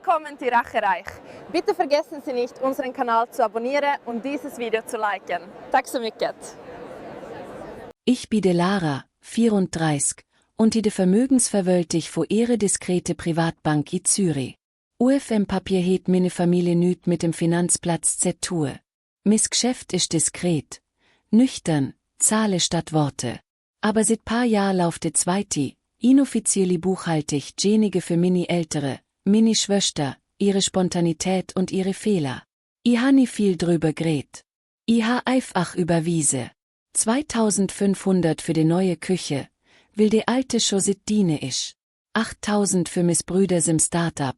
Willkommen till Rachereich. Bitte vergessen Sie nicht, unseren Kanal zu abonnieren und dieses Video zu liken. Tack så mycket. Ich bin Lara, 34, und die vermögensverwöltig vor ihre diskrete Privatbank in Zürich. UFM-Papier het meine Familie nüt mit dem Finanzplatz Z-Tue. Mis Geschäft ist diskret, nüchtern, Zahle statt Worte. Aber seit paar Jahr lauft de zweite, inoffizielle Buchhaltig jenige für mini Ältere, mini Schwöster, ihre Spontanität und ihre Fehler. I ha nie viel drüber gret. I ha einfach überwiese. 2500 für die neue Küche, will die alte scho sit diene isch. 8000 für mis Brüder sim Startup,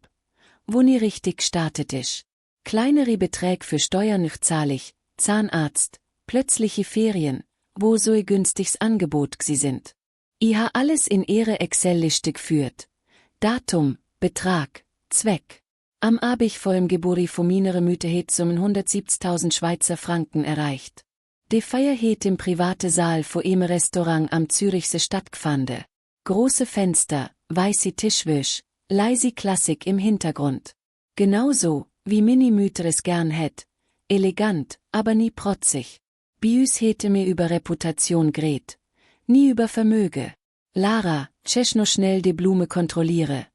wo nie richtig startet isch. Kleinere Beträge für Steuern nicht zahlig, Zahnarzt, plötzliche Ferien, wo so ein günstiges Angebot gsi sind. I ha alles in ihre Excel-Liste geführt. Datum, Betrag, Zweck. Am Abig vor dem Geburi von minere Müte het summen 170.000 Schweizer Franken erreicht. Die Feier het im private Saal vor em Restaurant am Zürichse stattgefande. Große Fenster, weiße Tischwäsch, leise Klassik im Hintergrund. Genauso, wie Mini-Mütter es gern hätt. Elegant, aber nie protzig. Bius hätte mir über Reputation gret. Nie über Vermöge. Lara, tschech no schnell die Blume kontrolliere.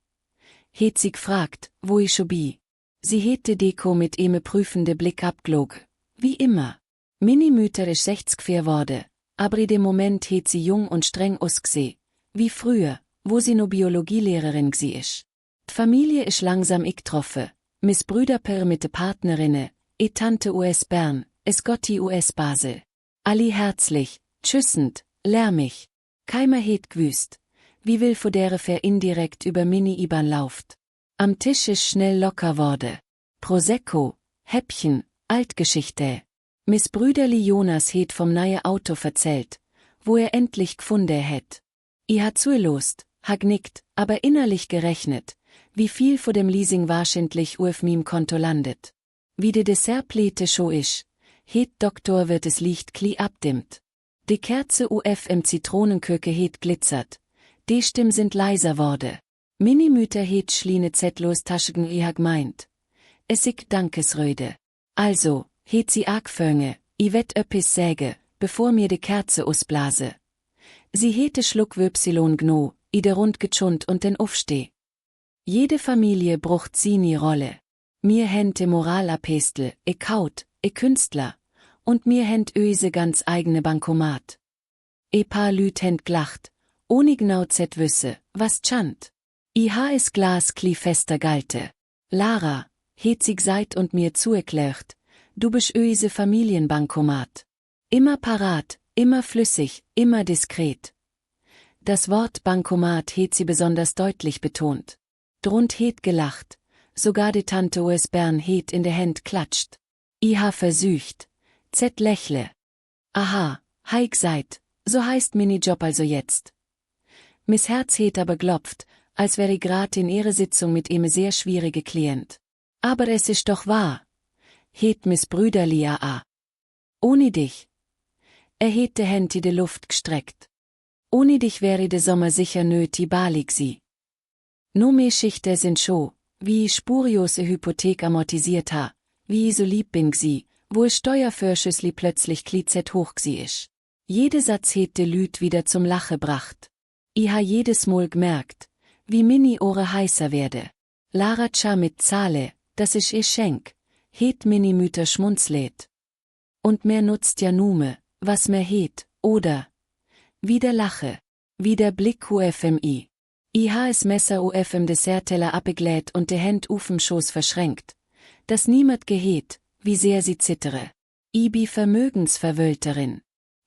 Het sie gefragt, wo ich scho bi. Sie hätte Deko mit eme prüfende Blick abglog. Wie immer. Mini-Mütter ist 60 wurde, aber in dem Moment het sie jung und streng ausgseh. Wie früher, wo sie no Biologielehrerin gsi isch. D'Familie isch langsam iktroffe. Mis Brüderper mit de Partnerinne, Tante US Bern, es Gotti US Basel. Alli herzlich, tschüssend, lärmig. Keimer het gwüst, wie will vor dere Ver indirekt über Mini-Iban lauft. Am Tisch isch schnell locker wurde. Prosecco, Häppchen, Altgeschichte. Mis Brüderli Jonas het vom neue Auto verzählt, wo endlich gfunde hätt. I hat zuelost, ha gnickt, aber innerlich gerechnet, wie viel vor dem Leasing wahrscheinlich auf mim Konto landet. Wie de Dessertplete scho isch, het Doktor wird es Licht kli abdimmt. De Kerze UFM Zitronenköke het glitzert, de Stimmen sind leiser wurde. Minimüter het schline zetlos Taschgen I ha gemeint. Es ick Dankesröde. Also, het sie arg fönge, I wett öppis säge, bevor mir de Kerze usblase. Sie hete Schluck Wöpsilon gno, I der rund getschund und den Aufsteh. Jede Familie brucht sini Rolle. Mir hente Moralapostel, Kaut, Künstler, und mir hent öse ganz eigene Bankomat. Paar Lüt hent gelacht, ohne genau wüsse, was tschant. I ha es Glas kli fester galte. Lara, het sie seit und mir zuerklärt, du bist öse Familienbankomat. Immer parat, immer flüssig, immer diskret. Das Wort Bankomat het sie besonders deutlich betont. Drund het gelacht, sogar die Tante US Bern het in de Hand klatscht. I ha versücht, lächle. Aha, heig seid, so heißt Minijob also jetzt. Miss Herz het aber glopft, als wäre grad in ihre Sitzung mit ihm sehr schwierige Klient. Aber es ist doch wahr. Het Miss Brüderli a. Ohne dich. Het de Hand in de Luft gestreckt. Ohne dich wäre de Sommer sicher nöti balig sie. No me Schichte sind scho, wie ich spuriose Hypothek amortisiert ha, wie ich so lieb bin gsi, wo ich Steuerfürschüssli plötzlich klizet hoch gsi isch. Jede Satz het de Lüt wieder zum Lache bracht. I ha jedes Mal gemerkt, wie Mini Ohre heißer werde. Lara tja mit Zahle, das isch schenk, het Mini Mütter schmunzlet. Und mehr nutzt ja nume, was mehr het, oder? Wieder Lache, wieder Blick UFMI. I ha es Messer UFM Dessertteller abgeglät und de Hand ufem Schoß verschränkt, dass niemand gehet, wie sehr sie zittere. I bi Vermögensverwölterin.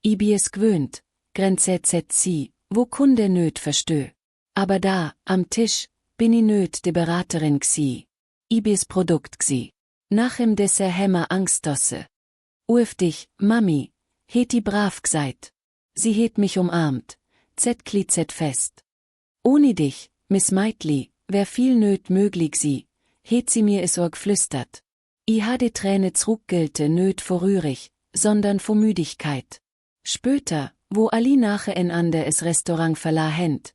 I bi es gewöhnt, grenzet sie, wo Kunde nöt verstö. Aber da, am Tisch, bin I nöt de Beraterin gsi. I bi es Produkt gsi. Nach im Dessert hämmer Angstdosse. Uf dich, Mami, het I brav gseit. Sie het mich umarmt, klizet fest. Ohne dich, Miss Meitli, wär viel nöt möglich sie, het sie mir es org flüstert. I ha de Träne zruckgelte nöt vor rührig, sondern vor Müdigkeit. Später, wo alli nache en ander es Restaurant verlah hent,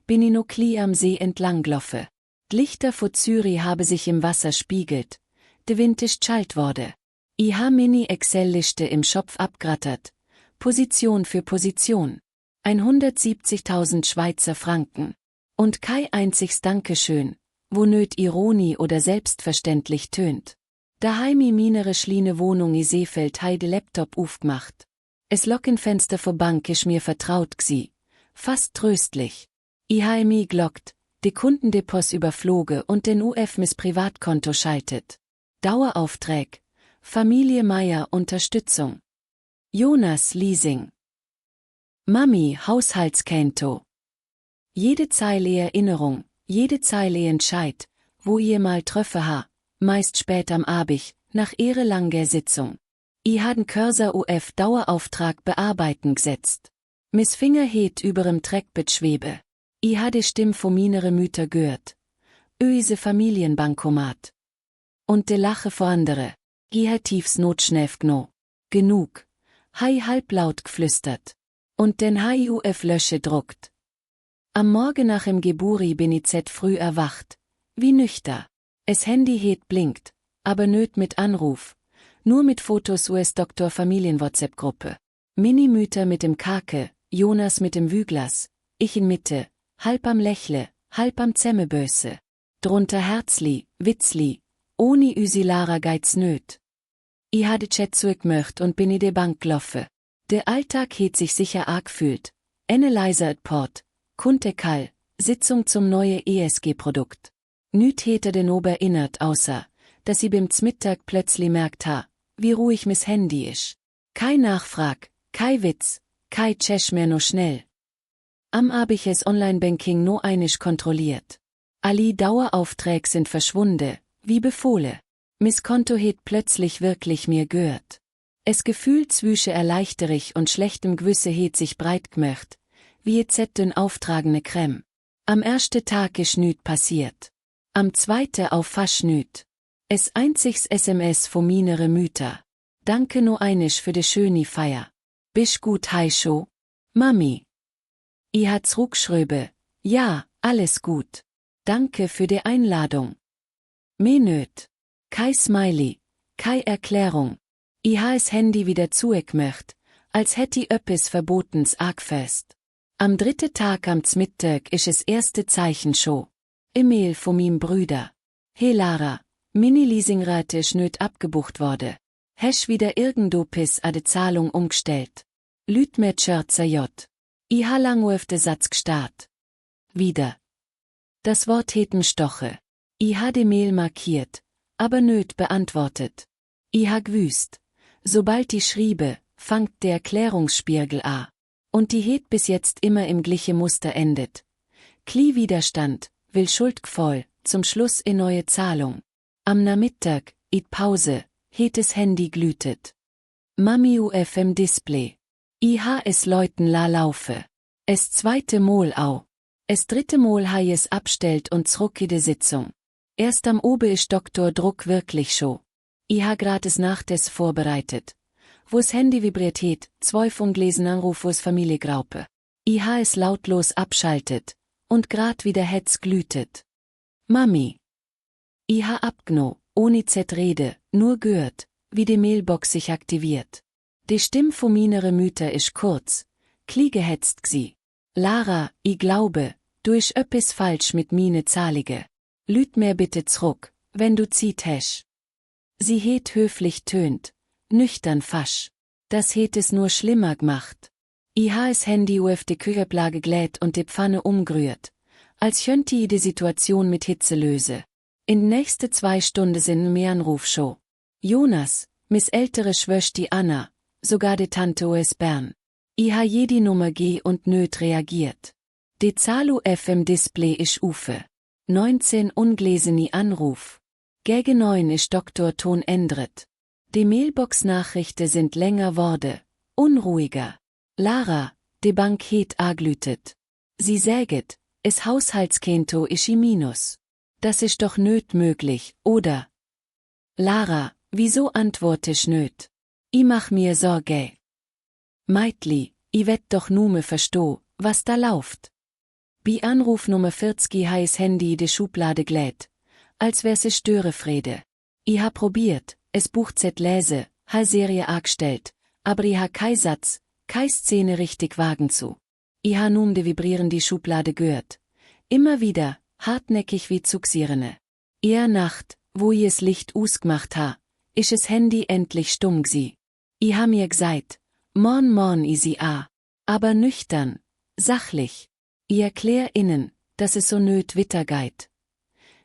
bin I no kli am See entlang gloffe. Lichter vor Zürich habe sich im Wasser spiegelt, de Wind ist schalt wurde. Ich ha Mini-Excel-Liste im Schopf abgrattert, Position für Position. 170.000 Schweizer Franken. Und kein einziges Dankeschön, wo nöt Ironie oder selbstverständlich tönt. Daheim i minere schline Wohnung i Seefeld heide Laptop aufgemacht. Es Lockenfenster vor Bank isch mir vertraut gsi, fast tröstlich. I ha mi glockt, de Kundendepos überfloge und den UF mis Privatkonto schaltet. Dauerauftrag, Familie Meier Unterstützung. Jonas Leasing. Mami Haushaltskonto. Jede Zeile Erinnerung, jede Zeile Entscheid, wo ihr mal tröffe ha, meist spät am Abig, nach ihre langer Sitzung. I haden Cursor UF Dauerauftrag bearbeiten gesetzt. Miss Finger het überem Treckbett schwebe. I hatte Stimm von minere Mütter gehört. Öise Familienbankomat. Und de Lache vor andere. I hat tiefs Notschnäf gno. Genug. Hei halblaut geflüstert. Und den Hei UF Lösche druckt. Am Morgen nach im Geburi bin ich früh erwacht. Wie nüchter. Es Handy het blinkt, aber nöt mit Anruf. Nur mit Fotos US-Doktor Familien-WhatsApp-Gruppe. Mini-Mütter mit dem Kake, Jonas mit dem Wüglas, ich in Mitte, halb am Lächle, halb am Zemmeböse. Drunter Herzli, Witzli, ohne Lara geit's nöt. I hatte Chat zurückmöcht und bin in de Bank gelaufen. Der Alltag het sich sicher arg fühlt. Analyzer et Port, Kunte Kall, Sitzung zum neue ESG-Produkt. Nüt hätte den Ober erinnert außer, dass sie beim Zmittag plötzlich merkt ha, wie ruhig mis Handy isch. Kein Nachfrag, kein Witz, kein Tschesch mehr no schnell. Am hab ich es Online-Banking no einisch kontrolliert. Alle Daueraufträge sind verschwunde, wie befohle. Mis Konto het plötzlich wirklich mir gehört. Es Gefühl zwischen erleichterich und schlechtem Gewisse het sich breit gmöcht, wie et dünn auftragene Creme. Am erste Tag isch nüt passiert. Am zweite auf fasch nüt. Es einzigs SMS von minere Mütter. Danke no einisch für de schöni Feier. Bisch gut heischo? Mami. I hat's ruckschröbe. Ja, alles gut. Danke für de Einladung. Menöt. Kei Smiley, kei Erklärung. I ha es Handy wieder zuegmöcht, als hätt i öppis verbotens arg fest. Am dritte Tag am Zmittag isch es erste Zeichen scho. E-Mail von mim Brüder. He Lara. Mini-Leasingrate ist nöt abgebucht wurde. Hesch wieder irgendo pis a de Zahlung umgestellt. Lüt mir Tschörzer J. I ha lang auf de Satz gestart. Wieder. Das Wort heten Stoche. I ha de Mail markiert, aber nöt beantwortet. I ha gwüst. Sobald die schriebe, fangt der Erklärungsspiegel a. Und die het bis jetzt immer im gleiche Muster endet. Kli Widerstand, will Schuldgvoll, zum Schluss in neue Zahlung. Am Nachmittag, it Pause, het es Handy glütet. Mami UF im Display. IH es Leuten la laufe. Es zweite Mol au. Es dritte Mol ha es abstellt und zruck in de Sitzung. Erst am Obe ist Doktor Druck wirklich scho. IH grad es nach des vorbereitet. Wo's Handy vibriert het, 12 ungelesen Anruf wo's Familie Graupe. IH es lautlos abschaltet, und grad wieder het's glütet. Mami. IH abgno, ohne Rede, nur gehört, wie die Mailbox sich aktiviert. Die Stimm von minere Mütter isch kurz, kliegehetzt gsi. Lara, I glaube, du isch öppis falsch mit mine Zahlige. Lüt mir bitte zruck, wenn du zieht hesch. Sie het höflich tönt, nüchtern fasch. Das het es nur schlimmer gemacht. I ha es Handy auf die Kücheblage glätt und die Pfanne umgerührt, als könnt i die Situation mit Hitze löse. In nächste 2 Stunden sind mehr Anruf scho. Jonas, mis ältere Schwösch die Anna, sogar de Tante US Bern. I ha jedi Nummer G und nöt reagiert. De Zahl UF im Display isch Ufe. 19 ungeleseni Anruf. Gegen 9 isch Doktor Ton ändret. Die Mailbox-Nachrichten sind länger Worte, unruhiger. Lara, de Bank het aglütet. Sie säget, es Haushaltskonto isch i minus. Das ist doch nöt möglich, oder? Lara, wieso antwortisch nöt? I mach mir Sorge. Meitli, I wett doch nume versto, was da lauft. Bi Anruf Nummer 40 heiß Handy de Schublade glät, als wär se Störefrede. I ha probiert, es Buch Z lese, ha Serie angestellt, aber i ha kei Satz, kei Szene richtig wagen zu. I ha nun de vibrieren die Schublade gehört. Immer wieder, hartnäckig wie Zugsirene. Eher Nacht, wo i es Licht ausgemacht ha, isch es Handy endlich stumm gsi. I ha mir gseit, morn i sie a, aber nüchtern, sachlich. I erklär innen, dass es so nöt wittergeit.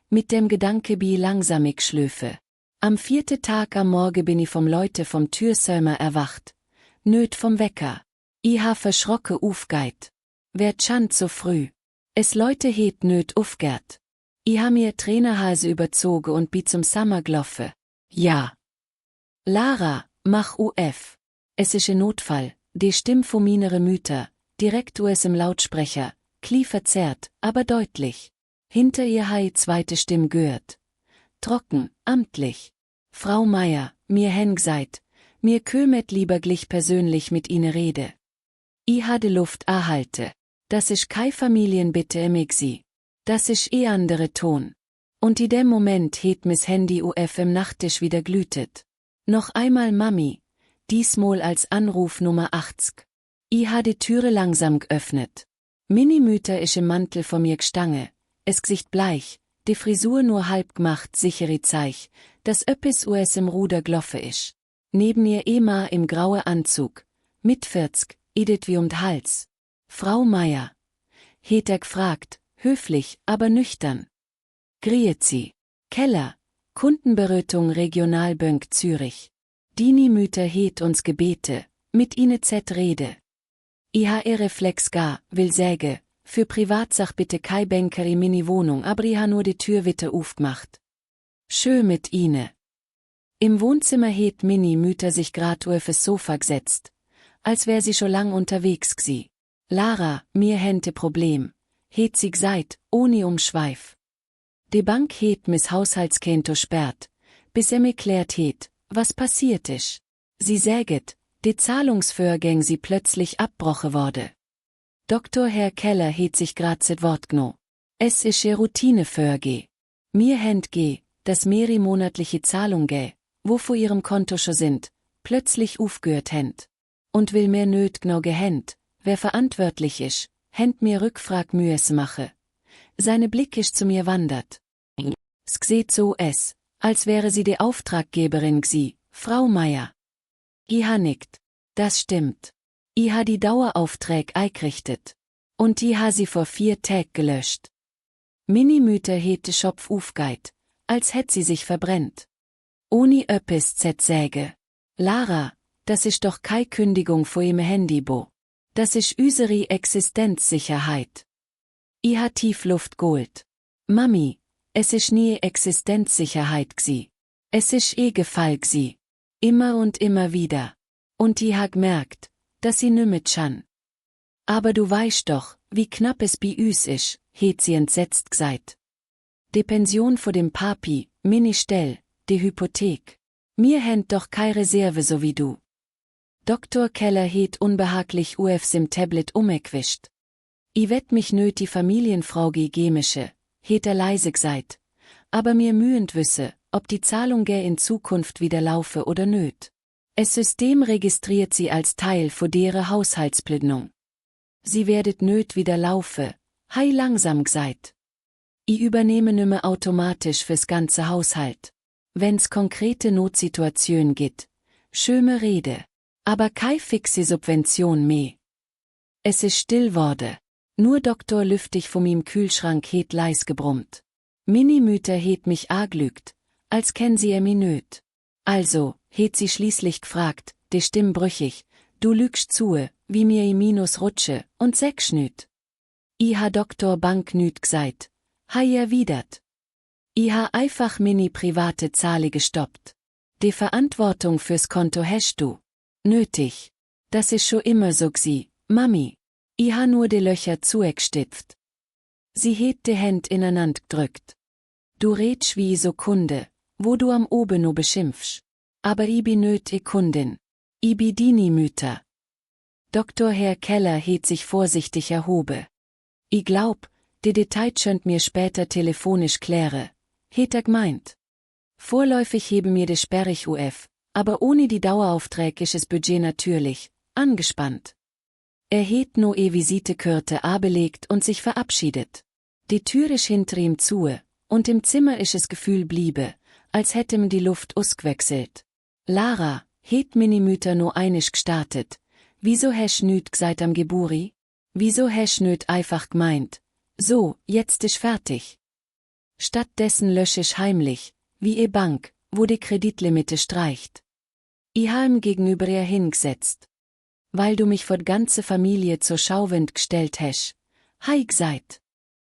Mit dem Gedanke bi langsamig schlöfe. Am 4. Tag am Morgen bin i vom Leute vom Türsömer erwacht. Nöt vom Wecker. I ha verschrocke ufgeit. Wer tschand so früh? Es Leute het nöt ufgert. I ha mir Trainerhase überzoge und bi zum Sommer gloffe. Ja. Lara, mach uf. Es ische Notfall, die Stimm von minere Mütter, direkt us im Lautsprecher, klie verzerrt, aber deutlich. Hinter ihr hei zweite Stimm gehört. Trocken, amtlich. Frau Meier, mir hen gseit, mir kömet lieber glich persönlich mit ihnen rede. I ha de Luft erhalte. Das isch kei Familienbitte emigsi. Das isch andere Ton. Und in dem Moment het mis Handy uf im Nachttisch wieder glütet. Noch einmal Mami, diesmal als Anruf Nummer 80. I ha die Türe langsam geöffnet. Minimüter isch im Mantel vor mir gstange, es Gesicht bleich, die Frisur nur halb gemacht sichere Zeich, dass öppis us im Ruder gloffe isch. Neben ihr Ema im graue Anzug, mit 40, idet wie Hals. Frau Meier. Het gefragt, höflich, aber nüchtern. Griet sie. Keller, Kundenberötung Regionalbank Zürich. Dini Mütter het uns Gebete, mit ihne rede. IHR Reflex gar, will säge, für Privatsach bitte kei Banker in mini Wohnung, aber ich ha nur die Tür witte aufgemacht. Schö mit ihne. Im Wohnzimmer het Mini Mütter sich grad aufs Sofa gesetzt, als wär sie schon lang unterwegs gsi. Lara, mir hente Problem, het sie gseit, ohne Umschweif. Die Bank het mis Haushaltskento sperrt, bis mir klärt het, was passiert isch. Sie säget, die Zahlungsvorgäng sie plötzlich abbroche wurde. Dr. Herr Keller het sich grad zet Wort gno. Es ische Routinevorgeh. Mir hent ge, dass mehri monatliche Zahlung gä, wo vor ihrem Konto scho sind, plötzlich aufgehört hent. Und will mir nöt gno gehent, wer verantwortlich isch, hent mir Rückfrag mühes mache. Seine Blick isch zu mir wandert. S gseht so es, als wäre sie die Auftraggeberin gsi, Frau Meier. I ha nickt. Das stimmt. I ha die Dauerauftrag eingerichtet. Und I ha sie vor 4 Tag gelöscht. Minimüter het de Schopf aufgeit, als hätt sie sich verbrennt. Oni öppis säge. Lara, das isch doch kei Kündigung vor im Handybo. Das isch üseri Existenzsicherheit. I ha tief Luft geholt. Mami, es isch nie Existenzsicherheit gsi. Es isch Gefall gsi. Immer und immer wieder. Und I ha gemerkt, dass sie nümmet schan. Aber du weißt doch, wie knapp es bi üs isch, het sie entsetzt gseit. De Pension vor dem Papi, Mini Stell, de Hypothek. Mir händ doch kei Reserve so wie du. Dr. Keller het unbehaglich ufs im Tablet umgewischt. I wett mich nöt die Familienfrau gemische, het leise gseit. Aber mir mühend wüsse, ob die Zahlung gä in Zukunft wieder laufe oder nöt. Es System registriert sie als Teil vor dere Haushaltsplanung. Sie werdet nöt wieder laufe, hei langsam gseit. I übernehme nümme automatisch fürs ganze Haushalt. Wenn's konkrete Notsituation gibt, schöne Rede, aber kei fixe Subvention meh. Es ist still wurde. Nur Doktor Lüftig vom im Kühlschrank het leis gebrummt. Minimüter het mich aglügt, als kenn sie mi nöt. Also, het sie schließlich gefragt, de Stimm brüchig, du lügst zu, wie mir i Minus rutsche, und schnüt. I ha Doktor Bank nüt gseit, ha erwidert. I ha einfach mini private Zahle gestoppt. De Verantwortung fürs Konto hast du. Nötig. Das is scho immer so gsi, Mami. I ha nur de Löcher zuegstipft. Sie het de Händ ineinander gedrückt. Du redsch wie so Kunde, wo du am Oben no beschimpfsch. Aber I bi nöt Kundin. I bi Dini Mütter. Dr. Herr Keller het sich vorsichtig erhobe. Ich glaub, die Details könnt mir später telefonisch klären, het er gemeint. Vorläufig hebe mir de sperrig UF, aber ohne die Daueraufträge ist es Budget natürlich angespannt. Er het no Visitekarte abelegt und sich verabschiedet. Die Tür ist hinter ihm zu, und im Zimmer ist es Gefühl bliebe, als hätte ihm die Luft ausgewechselt. Lara, het Minimüter no einisch gestartet. Wieso hast nüt gseit am Geburi? Wieso hast nüt einfach gemeint? So, jetzt ist fertig. Stattdessen lösch ich heimlich, wie ihr Bank, wo die Kreditlimite streicht. Ich ha ihm gegenüber ihr hingesetzt. Weil du mich vor ganze Familie zur Schauwind gestellt hast. Hei gseit.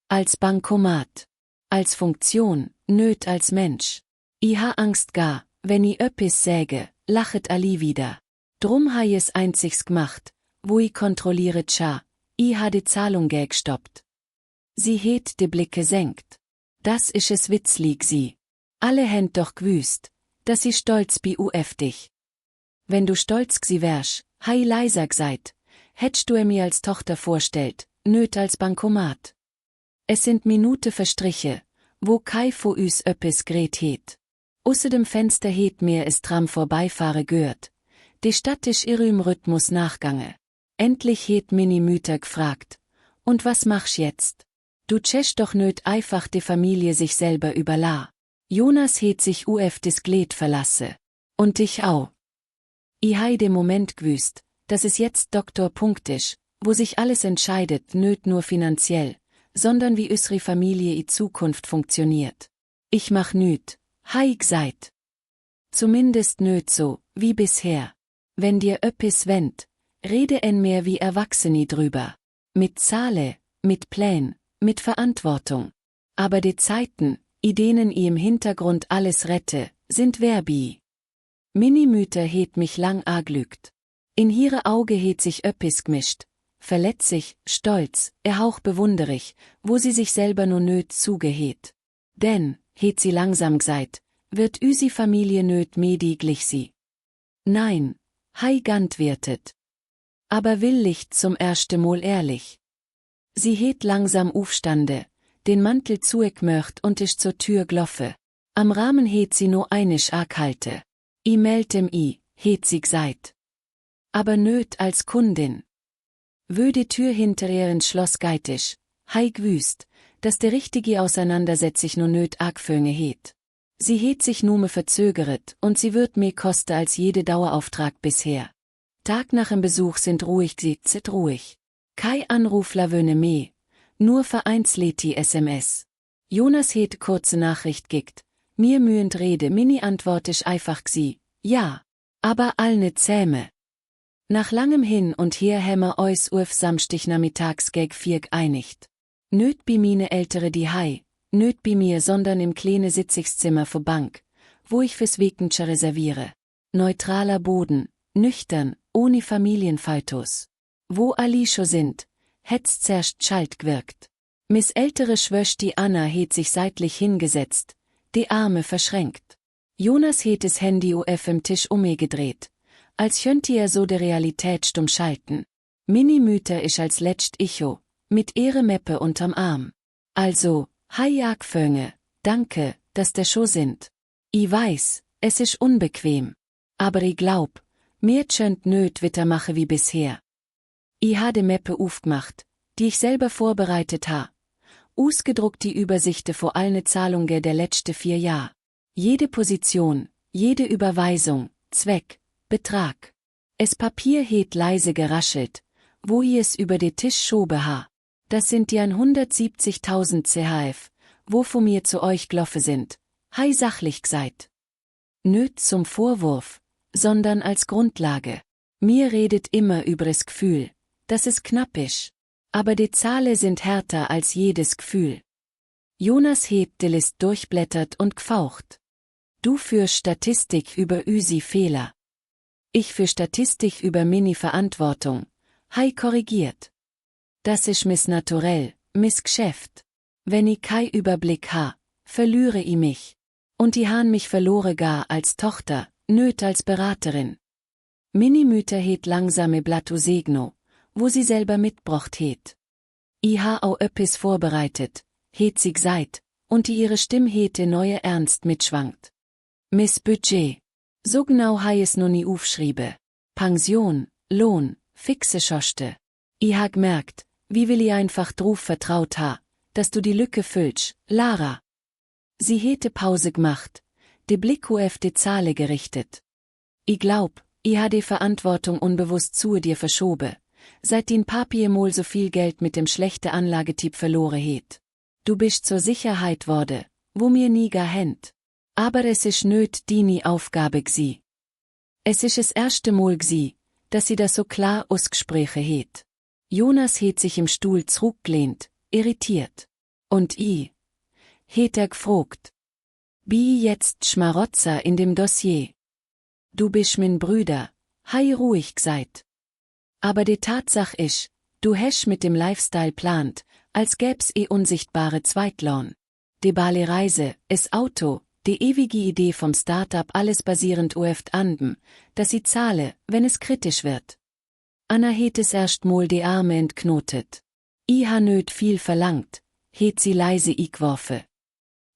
Als Bankomat. Als Funktion, nöt als Mensch. Ich ha Angst gar, wenn ich öppis säge, lachet Ali wieder. Drum ha ich es einzigs gemacht, wo ich kontrollieret scha, ich ha die Zahlung gestoppt. Sie het de Blicke senkt. Das isch es witzlig sie. Alle händ doch gewüst, dass sie stolz bi UF dich. Wenn du stolz gsi wärsch, ha ich leiser gseit, hättst du mir als Tochter vorstellt, nöt als Bankomat. Es sind Minute verstriche, wo kei vor üs öppis gret het. Außer dem Fenster het mir es Tram vorbeifahre gehört. Die Stadt isch ihrem Rhythmus nachgange. Endlich het Minimüter gefragt. Und was machst jetzt? Du tschäsch doch nöt einfach die Familie sich selber überla. Jonas het sich UF des Gled verlasse. Und ich auch. Ich hei dem Moment gewüsst, dass es jetzt Doktor Punkt isch, wo sich alles entscheidet, nöt nur finanziell, sondern wie üsri Familie i Zukunft funktioniert. Ich mach nüt, hei gseit. Zumindest nöt so, wie bisher. Wenn dir öppis wendt, rede en mehr wie Erwachseni drüber. Mit Zahle, mit Plan, mit Verantwortung. Aber die Zeiten, i denen i im Hintergrund alles rette, sind verbi. Minimüter het mich lang aglügt. In ihre Auge het sich öppis gemischt, verletzig, stolz, erhauch bewunderig, wo sie sich selber nur nöt zugehet. Denn, het sie langsam gseit, wird üsi Familie nöt medi glich sie. Nein, hei gantwertet. Aber willigt zum erste Mal ehrlich. Sie het langsam aufstande, den Mantel zuekmöcht und isch zur Tür gloffe. Am Rahmen het sie no einisch a kalte. I meldtem i, het sie gseit. Aber nöt als Kundin. Wö die Tür hinter ihren Schloss geitisch, hei gwüst, dass der richtige Auseinandersetzung no nöt argfönge het. Sie het sich nume verzögeret und sie wird mehr koste als jede Dauerauftrag bisher. Tag nach dem Besuch sind ruhig sitzt ruhig. Kei Anrufler wöne mehr, nur vereinsleti SMS. Jonas het kurze Nachricht gickt, mir mühend Rede Mini antwortisch einfach gsi, ja, aber all ne zähme. Nach langem Hin und Her hämmer eus uf samstich nachmittags geg 4 einigt. Nöt bi mine ältere die hei, nöt bi mir sondern im kleine Sitzigszimmer vor Bank, wo ich fürs Weekendche reserviere. Neutraler Boden, nüchtern, ohne Familienfaltus. Wo Ali scho sind, hätt's zerst schalt gewirkt. Miss ältere Schwösch die Anna het sich seitlich hingesetzt, die Arme verschränkt. Jonas het es Handy auf im Tisch gedreht, als könnte er so der Realität stumm schalten. Minimüter isch als letzt Icho, mit ihre Meppe unterm Arm. Also, hei Jagfönge, danke, dass der scho sind. I weiß, es isch unbequem. Aber ich glaub, mir tschönt nöt wittermache wie bisher. I ha de Meppe aufgemacht, die ich selber vorbereitet ha. Ausgedruckt die Übersichte vor allen Zahlungen der letzte 4 Jahr. Jede Position, jede Überweisung, Zweck, Betrag. Es Papier het leise geraschelt, wo i es über de Tisch schobe ha. Das sind die 170.000 CHF, wo von mir zu euch gloffe sind. Hei sachlich gseit. Nöt zum Vorwurf, sondern als Grundlage. Mir redet immer übers Gefühl, dass es knapp isch. Aber die Zahlen sind härter als jedes Gefühl. Jonas hebt die List durchblättert und gfaucht. Du für Statistik über üsi Fehler. Ich für Statistik über Mini-Verantwortung. Hei korrigiert. Das isch miss naturell, miss Geschäft. Wenn i kei Überblick ha, verlüre i mich. Und i han mich verlore gar als Tochter, nöt als Beraterin. Minimüter het langsame Blatt Segno, wo sie selber mitbrocht het. I ha au öppis vorbereitet, het sie gesagt, und ihre Stimme hete neue Ernst mitschwankt. Miss Budget. So genau ha es no nie aufschriebe. Pension, Lohn, fixe Schoste. I ha gemerkt, wie will I einfach drauf vertraut ha, dass du die Lücke füllst, Lara. Sie hete Pause gemacht, de Blick auf die Zahle gerichtet. I glaub, I ha die Verantwortung unbewusst zu dir verschobe, seit din Papi emol so viel Geld mit dem schlechte Anlagetyp verlore het. Du bist zur Sicherheit wurde, wo mir nie gehend. Aber es isch nöt dini Aufgabe gsi. Es isch es erste Mal gsi, dass sie das so klar ausgespräche het. Jonas het sich im Stuhl zurückgelehnt, irritiert. Und I? Het gefrogt. Bi jetzt Schmarotzer in dem Dossier. Du bist min Brüder, hei ruhig gseid. Aber die Tatsache isch, du hesch mit dem Lifestyle plant, als gäb's unsichtbare Zweitlohn. Die bale Reise, es Auto, die ewige Idee vom Startup alles basierend auf andem, dass sie zahle, wenn es kritisch wird. Anna het es erst mal die Arme entknotet. I ha nöt viel verlangt, het sie leise I geworfen.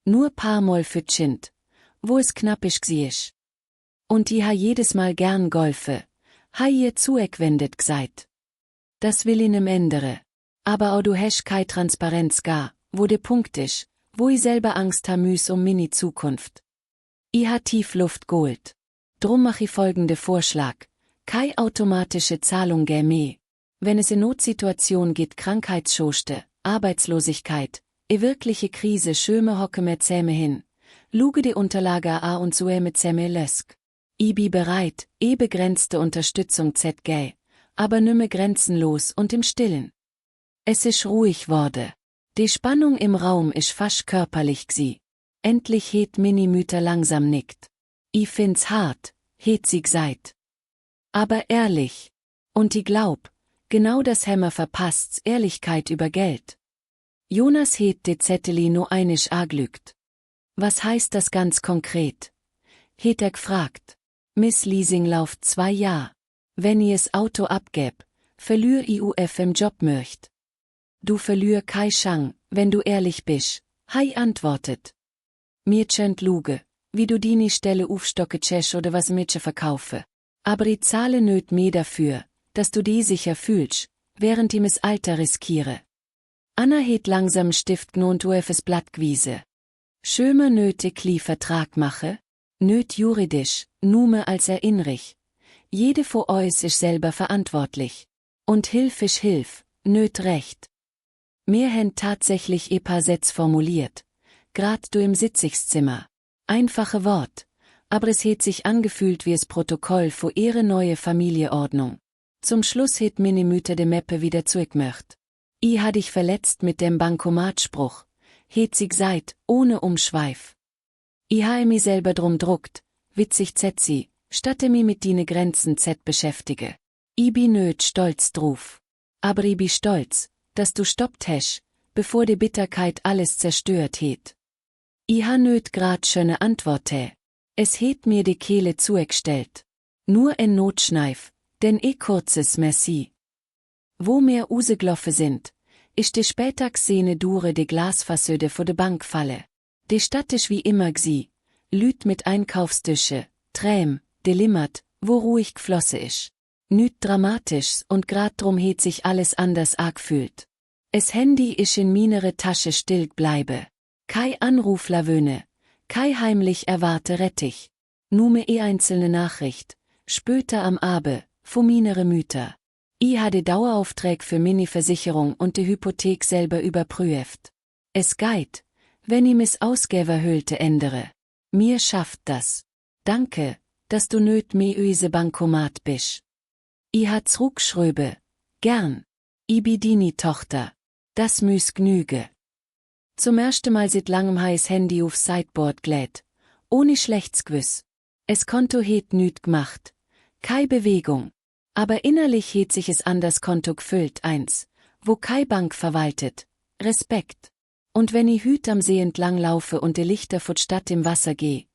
Nur paar Mal für Kind, wo es knappisch g'siech. Und I ha jedes Mal gern golfe, ha ihr zueckwendet gseid. Das will inem ändere. Aber auch du hesch kei Transparenz gar, wo de Punkt isch, wo I selber Angst ha müs mini Zukunft. I ha tief Luft geholt. Drum mach I folgende Vorschlag. Kei automatische Zahlung gä me. Wenn es in Notsituation geht Krankheitsschoste, Arbeitslosigkeit, wirkliche Krise schöme hocke mit Zähme hin. Luge die Unterlage a und so mit Zähme lösk. I bi bereit, begrenzte Unterstützung gä, aber nümme grenzenlos und im Stillen. Es isch ruhig wurde. Die Spannung im Raum isch fast körperlich gsi. Endlich het Minimüter langsam nickt. I find's hart, het sie gseid. Aber ehrlich. Und I glaub, genau das Hämmer verpasst's Ehrlichkeit über Geld. Jonas het de Zetteli no einisch aglügt. Was heißt das ganz konkret? Het gefragt. Miss Leasing lauft 2 Jahr. Wenn I es Auto abgäb, verlür I uf im Job möcht. Du verlür kei Chang, wenn du ehrlich bist, hei antwortet. Mir tschönt luge, wie du dini Stelle aufstocke tschesch oder was mitsche verkaufe. Aber I zahle nöt me dafür, dass du die sicher fühlst, während I mis Alter riskiere. Anna het langsam Stift gnont ufes Blatt gwiese. Schömer nöte kli Vertrag mache, nöt juridisch, nume als erinnerich. Jede vor eus isch selber verantwortlich. Und hilf isch hilf, nöt recht. Mir hen tatsächlich paar Sätz formuliert, grad du im Sitzigszimmer. Einfache Wort, aber es het sich angefühlt wie es Protokoll vor ihre neue Familieordnung. Zum Schluss het Minimüter de Meppe wieder zurückmöcht. I ha dich verletzt mit dem Bankomatspruch, het sie gseid, ohne Umschweif. I ha mi selber drum druckt, witzig sie, statt mi mit dine Grenzen beschäftige. I bi nöt stolz druf. Aber I bi stolz, dass du stoppt hesch, bevor die Bitterkeit alles zerstört het. I ha nöt grad schöne Antworte. Es het mir die Kehle zugestellt. Nur en Notschneif, denn kurzes Merci. Wo mehr Usegloffe sind, ist die Spätagsszene dure de Glasfassöde vor de Bank falle. Die Stadt isch wie immer gsi, Lüt mit Einkaufstische, Träm, de Limmert, wo ruhig g'flosse isch. Nüt dramatischs und grad drum het sich alles anders arg fühlt. Es Handy isch in minere Tasche still bleibe. Kei Anruf lawöne, kei heimlich erwarte Rettich. Nume einzelne Nachricht, spöter am Abe, vo minere Müter. I ha de Daueraufträg für Mini-Versicherung und de Hypothek selber überprüft. Es geit, wenn I mis Ausgeber hüllte ändere. Mir schafft das. Danke, dass du nöt me üse Bankomat bisch. I ha zruckschröbe, gern. I bi dini Tochter. Das müs gnüge. Zum ersten Mal seit langem heiß Handy auf Sideboard glätt. Ohne schlechts Gwiss. Es Konto het nüt gemacht. Kei Bewegung. Aber innerlich het sich es an das Konto gefüllt eins, wo kei Bank verwaltet. Respekt. Und wenn I hüt am See entlang laufe und de Lichter vor Stadt im Wasser geh,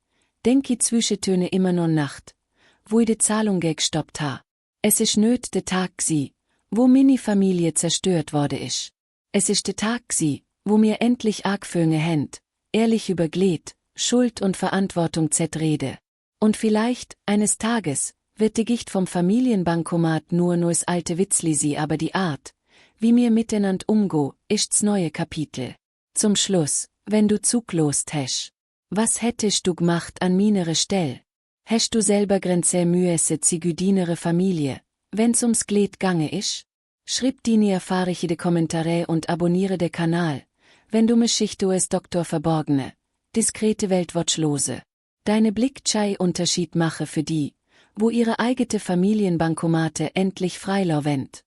denk I Zwischentöne immer nur Nacht, wo I de Zahlung gestoppt ha. Es isch nöt de Tag gsi, wo Mini-Familie zerstört wurde isch. Es ist der Tag gsi, wo mir endlich argföhne händ, ehrlich übergleht, Schuld und Verantwortung zertrede. Und vielleicht, eines Tages, wird die Gicht vom Familienbankomat nur neues alte Witzli sie, aber die Art, wie mir miteinander umgo, ist's neue Kapitel. Zum Schluss, wenn du zuglost häsch. Was hättest du gemacht an minere Stell? Häsch du selber Grenze müesse zigüdinere Familie, wenn's ums Glied gange isch? Schrieb die erfahre de Kommentare und abonniere de Kanal, wenn du Geschichte es Doktor Verborgene, diskrete Weltwatchlose. Deine Blickschei Unterschied mache für die, wo ihre eigene Familienbankomate endlich freilau wendet.